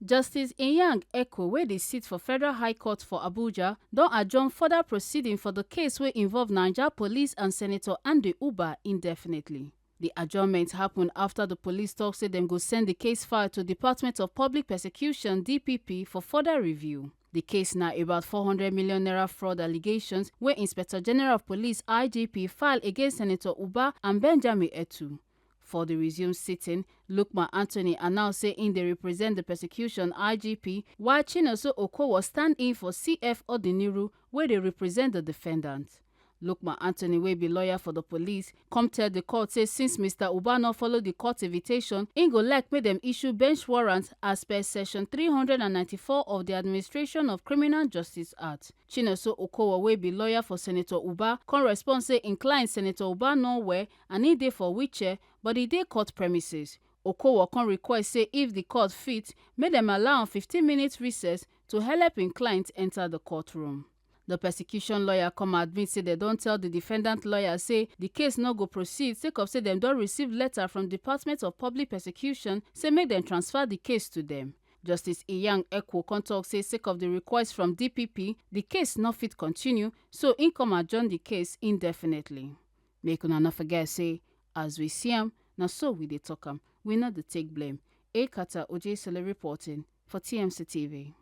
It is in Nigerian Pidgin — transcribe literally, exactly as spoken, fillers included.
Justice Inyang Eko, wey dey sit for Federal High Court for Abuja, don adjourn further proceeding for the case wey involve Naija police and Senator Andy Uba indefinitely. The adjournment happen after the police talk say dem go send the case file to Department of Public Prosecution, D P P, for further review. The case na about four hundred million naira fraud allegations wey Inspector General of Police, I G P, file against Senator Uba and Benjamin Etu. For the resumed sitting, Lukman Anthony announced say im dey represent the prosecution, I G P, while Chinonso Okowo stand in for C F Odiniru, wey dey represent the defendant. Lukman Anthony, wey be lawyer for the police, come tell the court say since Mister Uba no follow the court invitation, im go like make dem issue bench warrant as per Section three hundred and ninety-four of the Administration of Criminal Justice Act. Chinonso Okowo, wey be lawyer for Senator Uba, come respond say im client, Senator Uba, no well and e dey for wheelchair, but e dey court premises. Okowo come request say if the court fit, make dem allow am fifteen minutes recess to help im client enter the courtroom. The prosecution lawyer come admit say dem don tell the defendant lawyer say the case no go proceed sake of say dem don receive letter from Department of Public Prosecution say make dem transfer the case to dem. Justice Iyang Ekwo come talk say sake of the request from D P P, the case no fit continue, so im come adjourn the case indefinitely. Make una no forget say, as we see am, na so we dey talk am. We no dey take blame. Ekata Ojesele reporting for T M C T V.